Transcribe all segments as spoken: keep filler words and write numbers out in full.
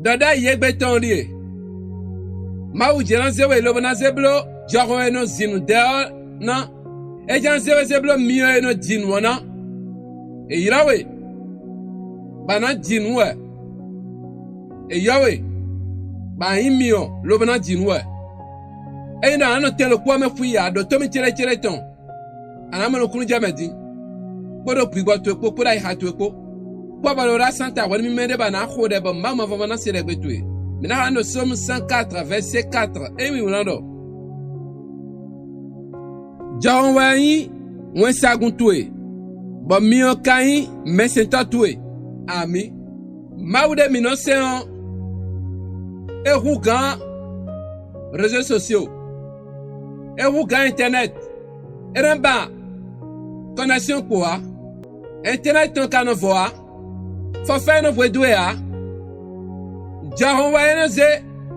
Ɖɔ ɖ'ayǐ égbé tɔn ɔ́ ɖíe: Mawu jɛ́n ná zé we lobo ná zé bló jɔhɔn e nɔ zin nǔ dɛ ɔ́ ná; é jɛ́n ná zé we zé bló myɔ e nɔ ji nǔ ɔ́ ná. È ylɔ́ we, bɔ a nǎ ji nǔ wɛ; è ylɔ́ we, bɔ a nyǐ myɔ lobo ná ji nǔ wɛ. Ényí ɖɔ a nǎ nɔ tɛn ɖokpó ɔ́ mɛ xwí ǎ, ɖo tó mì céɖécéɖé tɔn, a nǎ mɔ nukúnnú jɛ mɛ din, kpódó gbigbɔ towe kpó, kpódó ayixa towe kpó. Kpɔ́ bɔ lo ɖó asán ta hwɛ̌númímɛ́ ɖé bɔ a nǎ xo ɖɛ bɔ Mawu mavɔmvɔ ná se ɖɛgbɛ towe. Mǐ ná xá nú ɖo Sómu cent quatre, verset quatre, ényí mǐ wlán ɖɔ: Jɔhɔn wɛ nyí wɛnsagun towe, bɔ myɔ ka nyí mɛsɛntɔ́ towe. Amǐ. Mawu ɖé mǐ nɔ sɛn ɔ́, é hú gǎn réseaux sociaux, é hú gǎn internet, é nɔ́ ba connexion kpo ǎ. Internet tɔn ka nɔ vɔ ǎ; forfait nɔ hwedó e ǎ. Jɔhɔn wɛ é nɔ zé,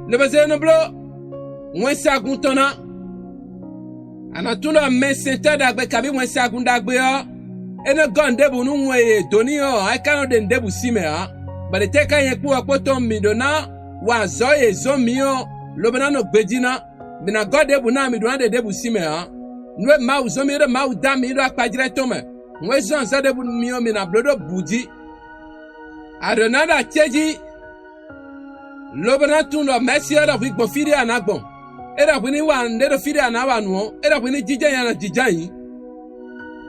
lobo zé é nɔ bló wɛnsagun tɔn ná. A nǎ tunwun ɖɔ mɛsɛntɔ́ ɖagbe kabí wɛnsagun ɖagbe ɔ́, é nɔ gɔ́ nǔɖébǔ nú wɛn e è dǒ n'i ɔ́ ǎ; é ka nɔ ɖe nǔɖébǔ sí mɛ ǎ. Bɔ ɖě tɛ́ ká nyɛ kpó ɔ́ kpó tɔn mǐ ɖó ná wa azɔ̌ e yě zɔ́n mǐ ɔ́, lobo ná nɔ gbejí ná? Mǐ ná gɔ́ ɖěbǔ ná, mǐ ɖó ná ɖe ɖěbǔ sí mɛ ǎ. Nǔ e Mawu zɔ́n mì é ɖɔ Mawu dó amǐ ɖo akpajlɛ́ tɔn mɛ; hǔn e zɔ́n azɔ̌ ɖěbǔ nú mì ɔ́, mǐ ná bló ɖó bǔ jí. A ɖǒ ná ɖo acéjí, lobo ná tunwun ɖɔ Mɛ̌si ɔ́ ɖɔ hwi gbɔn fí ɖé a nǎ gbɔn; é ɖɔ hwi ní wa nǔɖé ɖo fí ɖé a nǎ wa nǔ ɔ́, é ɖɔ hwi ní jínjɔ́n nyi a nǎ jínjɔ́n ayǐ.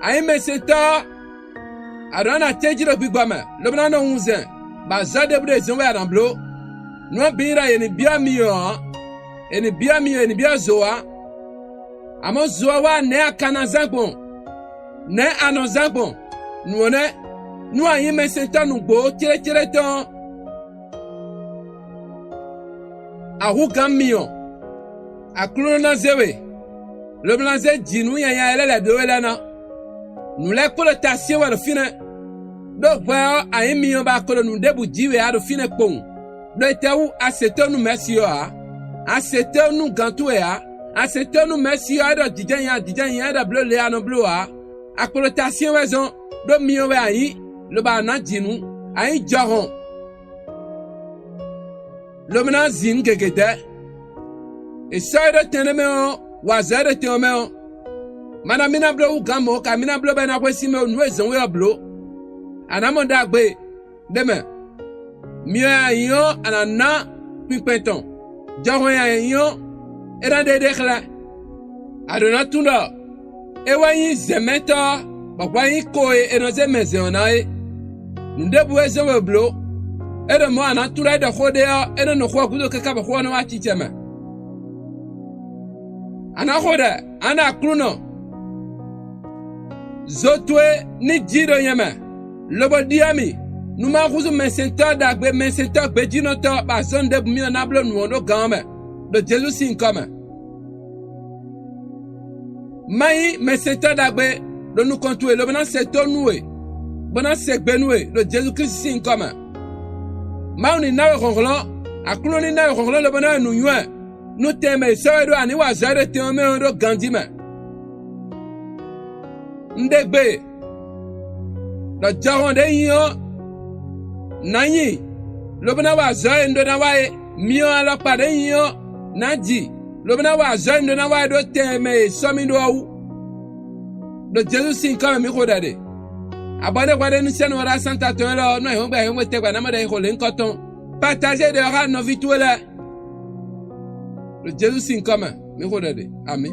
A nyǐ mɛsɛntɔ́ ɔ́, a ɖǒ ná nɔ acéjí ɖo gbigbɔ mɛ, lobo ná nɔ wunnzɛn, bɔ azɔ̌ ɖěbǔ ɖé zɔ́n wɛ a nǎ bló. Nǔ e bǐ nyí ɖɔ è nǐ byɔ́ myɔ ɔ́, è nǐ byɔ́ myɔ, è nǐ byɔ́ zo ǎ. Amɔ̌ zo ɔ́ wá nɛ̌ a ka ná zán gbɔn? Nɛ̌ a nɔ zán gbɔn? Nǔ ɔ́ nɛ́, nú a nyí mɛsɛntɔ́ nǔgbó céɖécéɖé tɔn ɔ́, a hú gǎn myɔ; Aklúnɔ ná zé we, lobo ná zé jǐ nú nyanya e lɛ́ lɛ̌ ɖó we lɛ́ɛ ná. Nǔ lɛ́ɛ kpo ɖo ta syɛ́n wɛ ɖo fínɛ́, ɖó hwɛ ɔ́, a nyǐ myɔ bɔ a ko ɖo nǔ ɖěbǔ jí we ǎ ɖo fínɛ́ kpowun. Ɖó étɛ́wú a se tónú Mɛ̌si ɔ́ ǎ? A se tónú gǎn towe ǎ; a se tónú Mɛ̌si ɔ́ e ɖɔ jǐjɛ́nyi a jǐjɛ́nyi a é ɖɔ bló le a nɔ bló ǎ. A kpo ɖo ta syɛ́n wɛ zɔ́n, ɖó myɔ wɛ a nyǐ, lobo a nǎ ji nǔ; a nyǐ jɔhɔn, lobo ná zin nǔ gěgé dɛ́. È sɔ́ we ɖó tɛn ɖé mɛ ɔ́, wa azɔ̌ e ɖo tɛn ɔ́ mɛ ɔ́, ma ɖɔ mì ná bló hú gǎn mɔ̌, ka mì ná bló bɔ é ná hwesí mɛ nǔ e zɔ̌n we ɔ́ bló. A nǎ mɔ ɖagbe ɖ'é mɛ. Myɔ e a nyǐ ɔ́, a nǎ ná kpinkpɛn tɔn; jɔhɔn e a nyǐ ɔ́, é ná ɖe éɖée xlɛ́. A ɖǒ ná tunwun ɖɔ é wɛ nyí zɛ̌nmɛtɔ́ ɔ́, bɔ hwɛ nyí ko e è nɔ zé mɛ zɛ̌n ɔ́ ná é. Nǔ ɖěbǔ e zɔ́n we blǒ; é ɖo mɔ̌ a nǎ tunwun ɖɔ é ɖɔ xó ɖé ɔ́, é nɔ nɔ xó ɔ́ gúdo káká bɔ xó ɔ́ nɔ wá acicɛ mɛ. A nǎ xo ɖɔ: A nɔ Aklúnɔ, zo towe ní jí ɖo nyɛ mɛ, lobo ɖyɔ́ mì, nú má húzú mɛsɛntɔ́ ɖagbe, mɛsɛntɔ́ gbejínɔtɔ́ bɔ azɔ̌ ɖěbǔ mì ɔ́ ná bló nǔ ɔ́ ɖó gǎn ɔ́ mɛ, ɖo Jezu sín nyǐkɔ mɛ. Má nyí mɛsɛntɔ́ ɖagbe ɖo nukɔn towe, lobo ná se tó nú we, bó ná se gbe nú we ɖo Jezu Klísu sín nyǐkɔ mɛ. Mawu ní ná we hlɔ̌nhlɔ́n; Aklúnɔ ní ná we hlɔ̌nhlɔ́n lobo ná we nǔnywɛ́, nú tɛn e mɛ è sɔ́ we ɖó a nǐ wa azɔ̌ e ɖo tɛn ɔ́ mɛ ɔ́ ɖó ganjí mɛ. Un ɖe gbe ɖɔ jɔhɔn ɖě nyí ɔ́, nǎ nyi, lobo ná wa azɔ̌ e un ɖó ná wa é; myɔ alɔkpa ɖě nyí ɔ́, nǎ ji, lobo ná wa azɔ̌ e un ɖó ná wa é ɖó tɛn e mɛ è sɔ́ mì ɖó ɔ́ wú. Ɖo Jezu sín nyǐkɔ mɛ mǐ xo ɖɛ ɖe. Abɔ énɛ́ hwɛɖénúsɛ́nnɔ ɔ́ ɖo asán ta tɔn élɔ́ ɔ́, nú ayǐhɔ́ngbe ayǐhɔ́ngbe tɛgbɛ ná mɔ ɖɛ e xo lě nyǐkɔ tɔn. Pataze ɖe ɔ́ xá nɔví towe lɛ́ɛ. Ɖo Jezu sín nyǐkɔ mɛ mǐ xo ɖɛ ɖe. Amǐ.